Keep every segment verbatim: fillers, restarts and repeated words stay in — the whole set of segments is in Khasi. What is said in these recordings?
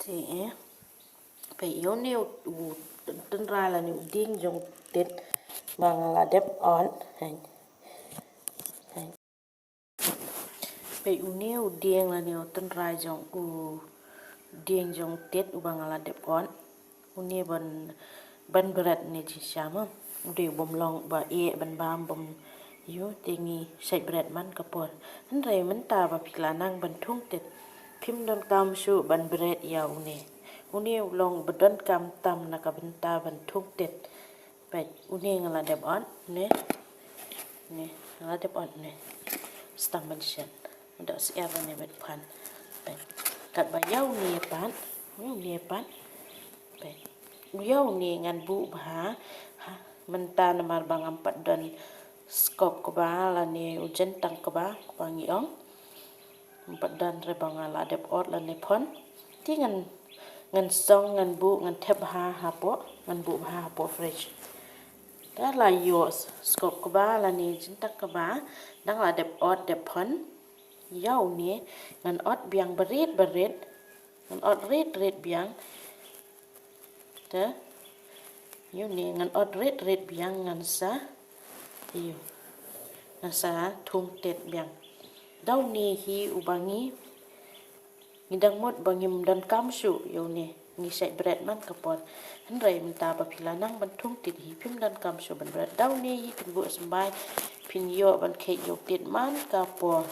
Te eh. Peit ïa une u, u tynrai lane u dieng jong u tit ba nga la dep ot. Hei. Hei. Peit une u dieng lane u tynrai jong u dieng jong u tit uba nga la dep ot. Une ban, ban bret ne jingsha ma. U dei u bym long ba eh ban bam bym ïoh te ngi shait bret man ka por. Hynrei mynta ba phi la nang ban thung tit, phim donkam shuh ban bret ïa une. Une u long ba donkam tam na ka bynta ban thung tit. Peit, une nga la dep ot ne. Ne, nga la dep ot ne. Stang ban shet. Dok syiar ne bad phan. Peit. Katba ïa une pat. Ïa une pat. Peit. Ïa une ngan buh bha. Ha, mynta namar ba ngam pat don skop kba lane u jyntang kba, kba ngi ong. Ngam pat don re ba nga la dep ot lane phon. Te ngan, ngan song, ngan buh, ngan thep bha hapoh, ngan buh bha hapoh fridge. Te la ïoh skop kba lane jyntang kba, dang la dep ot dep phon. Ïa une ngan ot biang barit barit. Ngan ot rit rit biang. Te ïa une ngan ot rit rit biang ngan sa. Ïa. Ngan sa thung tit biang. Da une hi uba ngi, ngi dang mut ba ngim donkam shuh ïa une. Ngi shait bret man ka por. Hynrei mynta ba phi la nang ban thung tit hi phim donkam shuh ban bret. Da une hi phin buh symbai, phin ïoh ban kheit ïa u tit man ka por.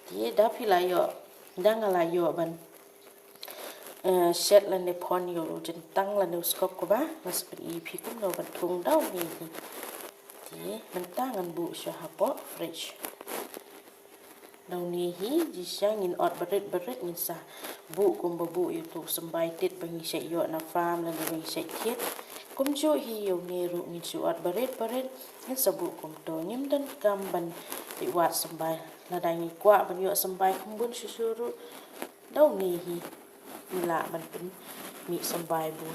Te da phi la ïoh, da nga la ïoh ban, eh, shet lane phon ïa u jyntang lane u skop kba, nga sa pyni ïa phi kumno ban thung da une hi. Te mynta ngan buh sha hapoh fridge. Da une hi, jingsha ngin ot barit barit ngin sa buh kumba buh ïa uto u symbai tit ba ngi shait ïoh na farm lane ba ngi shait thied. Kumjuh hi ïa une ruh ngin shu ot barit barit ngin sa buh kumto, ngim donkam ban leit wad symbai. Lada ngi kwah ban ïoh symbai kham bun shuh shuh ruh, da une hi ngi lah ban pynmih symbai bun.